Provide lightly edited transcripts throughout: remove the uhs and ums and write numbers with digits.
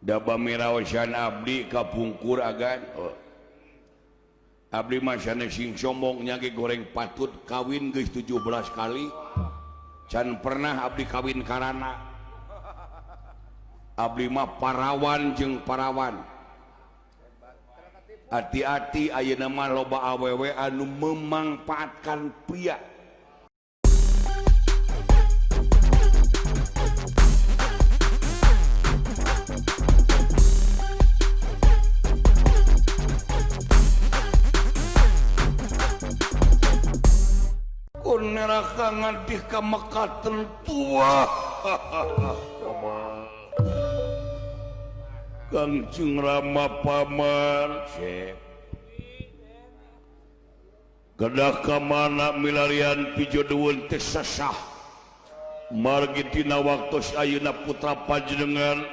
Daba miraosan abdi kapungkur agan. Oh. Abdi mah sanes sing sombong nya ge goreng patut kawin geus 17 kali. Can pernah abdi kawin karana. Abdi mah parawan jeung parawan. Hati-hati ayeuna mah loba awewe anu memangfaatkan pria. Neraka ngadih ka mekaten tua. Kangjeng Rama paman sep. Kedah ka mana milarian pijodoeun teh sesah. Margi tina waktos ayeuna putra panjenengan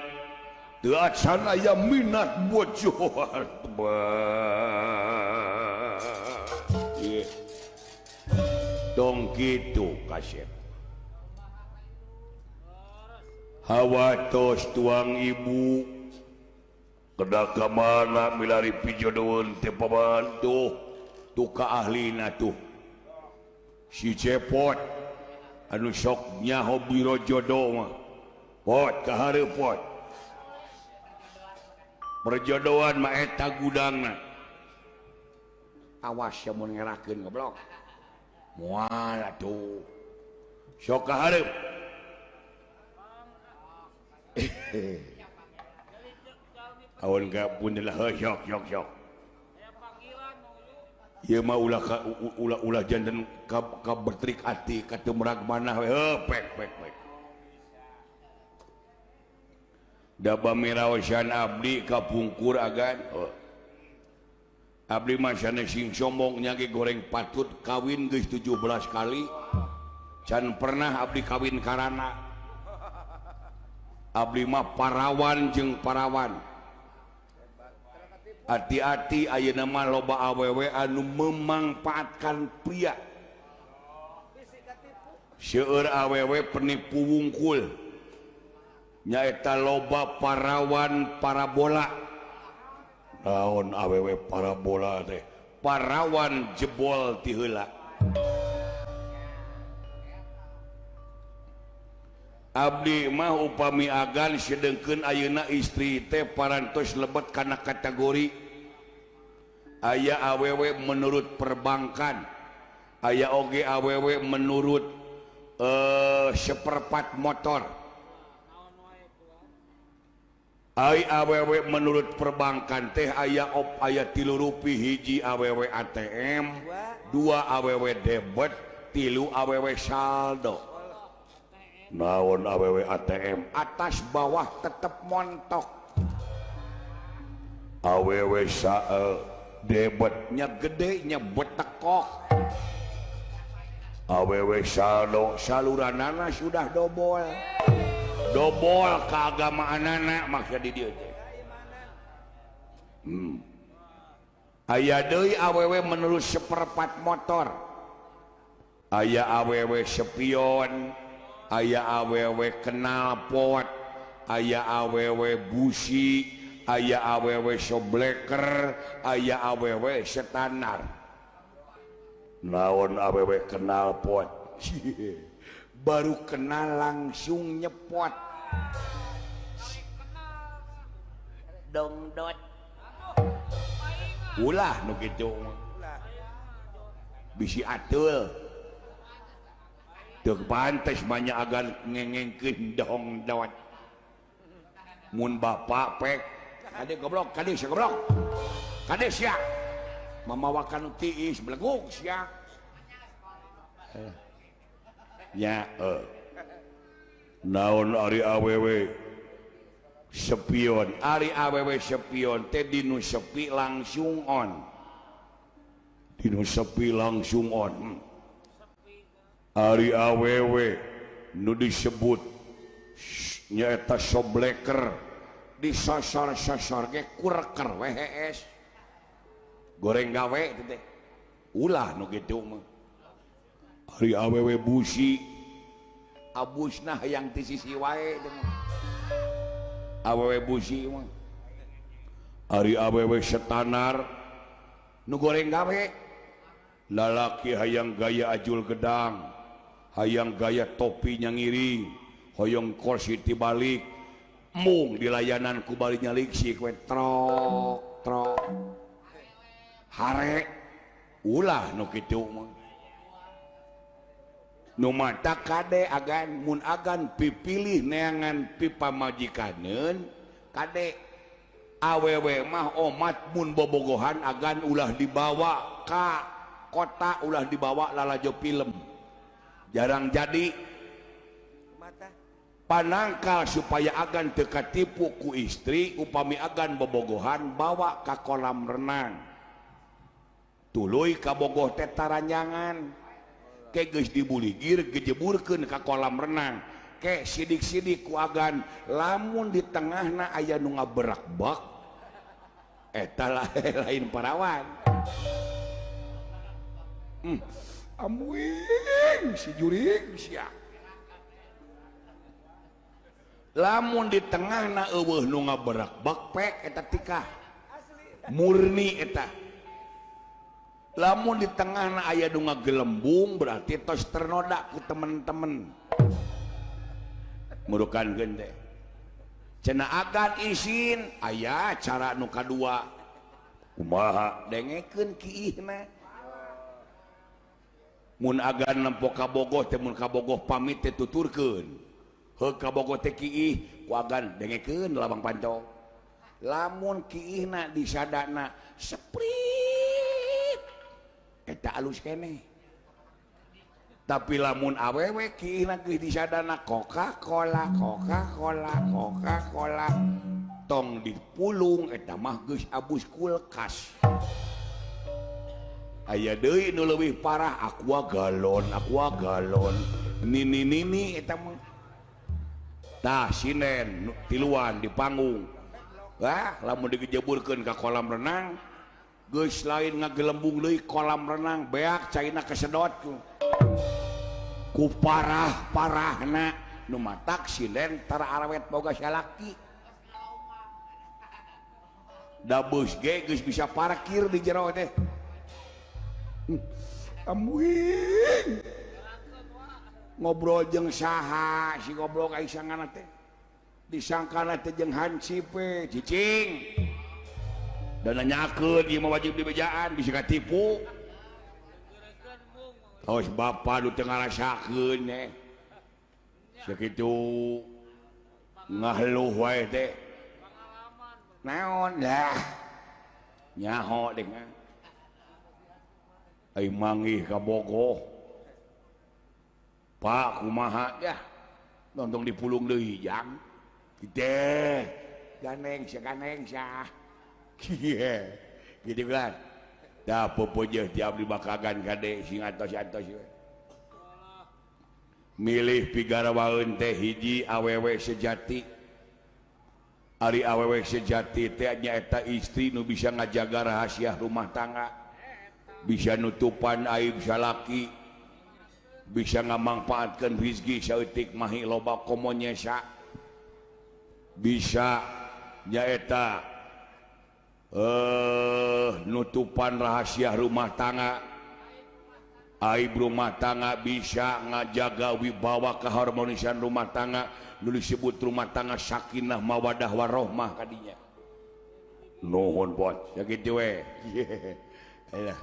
teu acan aya minat bojohan. Tong kitu kasep. Hawa tos tuang ibu. Kedah ka mana milari pijodoeun teh paman tuh tuh ka ahlina tuh. Si Cepot anu sok nyaho biro jodoh mah. Pot ka hareup pot. Perjodohan mah eta gudangna. Awas ya mun ngerakeun goblok. Moal atuh. Sok ka hareup. Awan ka pun lah sok sok sok. Ieu mah ulah ka, ulah ulah janten ka, ka bertrik ati ka teu merag manah we. Heuh pek pek pek. Daba miraosan abdi kapungkur agan. Oh. Abdi mah sanes sing sombong nya ge goreng patut kawin geus 17 kali. Can pernah abdi kawin karana. Abdi mah parawan jeung parawan. Hati-hati ayeuna mah loba awewe anu memangfaatkan pria. Seueur awewe penipu wungkul. Nyaeta loba parawan parabola. Naon awewe parabola teh? Parawan jebol ti heula. Abdi mah upami agan sedengkeun ayeuna istri teh parantos lebet kana kategori aya awewe menurut perbankan, aya oge awewe menurut seperempat motor. Ai awewe menurut perbankan teh aya op aya 3 rupi hiji awewe ATM, 2 awewe debit, 3 awewe saldo. Naon awewe ATM atas bawah tetep montok. Awewe debitnya gede nya betekok. Awewe saldo saluranana sudah dobol. Dobol keagamaanana maksud di dieu teh. Aya deui awewe menurut seperempat motor. Aya awewe spion, aya awewe knalpot, aya awewe busi, aya awewe sobleker, aya awewe standar. Naon awewe knalpot? Baru kenal langsung nyepot. Dongdot. Ulah nu kitu mah. Bisi ateul. Teu pantes banyak agan ngengengkeun dongdot. Mun bapak pek, kade goblok, kade sia goblok. Kade sia. Mamawakan tiis belegug sia. Nya naon ari awewe spion, ari awewe spion teh dinu sepi langsung on. Dinu sepi langsung on. Ari awewe nu disebut nyaeta sobleker disosor-sosor ge kureker we hees. Goreng gawe teh. Ulah nu kitu mah. Ari awewe busi abusna hayang ti sisi wae teh mah. Awewe busi mah. Ari awewe setanar nu goreng gawe. Lalaki hayang gaya ajul gedang, hayang gaya topi nyangiring, hoyong kursi tibalik, mung dilayanan ku bari nyalik si kue trok trok. Hare ulah nu kitu mah. Nu mata kade agan mun agan pipilih neangan pipamajikaneun kade awewe mah omat mun bobogohan agan ulah dibawa ka kota, ulah dibawa lalajo film jarang jadi panangkal supaya agan teu katipu ku istri. Upami agan bobogohan, bawa ka kolam renang, tuluy kabogoh teh taranjangan ke geus dibuligir, gejeburkeun ka kolam renang ke sidik-sidik ku agan. Lamun di tengahna aya nu ngaberak-bak, eta lain parawan. Amuing si jurig sia. Lamun di tengahna euweuh nu ngaberak-bak, pek eta tikah murni eta. Lamun di tengahna aya nu ngagelembung, berarti tos ternoda ku temen-temen murukan gende cenah. Agan isin, aya cara nu kadua. Kumaha? Dengekeun kiihna. Mun agan nempo kabogoh teh, mun kabogoh pamit teh tuturkeun heuh kabogoh teh kiih ku agan dengekeun labang panco. Lamun kiihna disadana seprit, eta alus keneh. Tapi lamun awewe kiihna geus disadana Coca-Cola, Coca-Cola, Coca-Cola, tong dipulung, eta mah geus abus kulkas. Aya deui nu leuwih parah, Aqua galon, Aqua galon, nini nini, eta mah. Tah, sinden tiluan di panggung. Wah, lamun digejeburkeun ka kolam renang geus lain ngagelembung deui, kolam renang beak caina kesedot ku parah parahna. Nu matak sinden tara arawet boga salaki, da beus ge geus bisa parkir di jero teh. Amuing ngobrol jeung saha si goblok ai sangana teh, disangkana teh jeung hansip we cicing dan nanyakeun. Ieu mah wajib dibejaan, bisa katipu. Tos bapa nu teu ngarasakeun eh sakitu ngaheluh wae teh naon lah nyaho dengan ai manggih kabogoh. Pak, kumaha ya, nonton dipulung deui jang teh ganeng sia, ganeng sia. Gitu kan dah pepeujeuh tiap di bakagan kade sing atos-atos we. Milih pigarawaeun teh hiji awewe sejati. Ari awewe sejati teh nyaeta istri nu bisa ngajaga rahasia rumah tangga, bisa nutupan aib salaki, bisa ngamangpaatkeun rizki saeutik mahi loba komo nyesa, bisa nyaeta nutupan rahasia rumah tangga, aib rumah tangga, bisa ngajaga wibawa keharmonisan rumah tangga nu disebut rumah tangga sakinah mawadah warohmah kadinya. Nuhun bot ya, gitu we. Alah,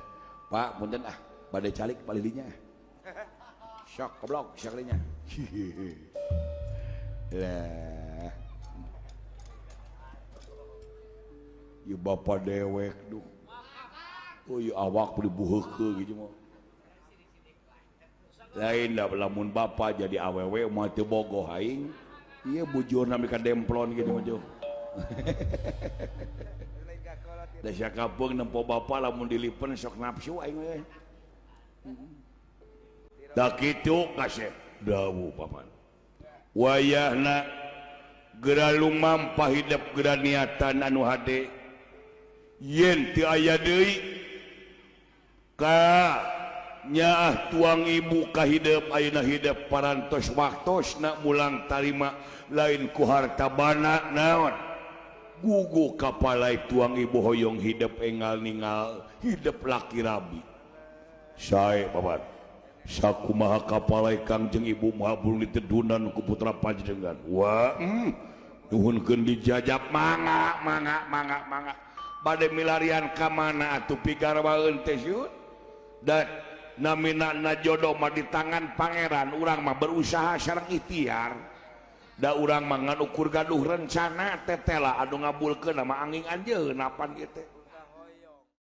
Pak, punten ah, bade calik palilinya. Sok goblok sakalinya lah. Ieu bapa dewek duh. Oh, ieu awak dibuheukeun gitu mah. Lain da lamun bapa jadi awewe mah teu bogoh aing. Ieu bujurna mika demplon gitu mah jauh. Da sia kapeung nempo bapa lamun dilipen sok nafsu aing we. Da kitu kasep dawuh paman. Wayahna geura lumampah hidep, geura niatan anu hade yen teu aya deui ka Nyaah tuang ibu kahidep ayeuna hidep parantos waktosna mulang tarima lain ku harta bana naon gugu kapalai tuang ibu hoyong hidep engal ningal hidep laki rabi sae babat sakumaha kapalai Kangjeng Ibu moal bulung ditedunan ku putra panjenengan. Wah, nuhunkeun dijajab. Mangga, mangga, mangga, mangga. Bade milarian ka mana atuh pigarwaeun teh siun? Dan namina na jodoh mah di tangan Pangeran. Urang mah berusaha sareng ikhtiar da urang mah ngan ukur gaduh rencana. Tetela anu ngabulkeun mah anging anjeun. Napan kieu teh?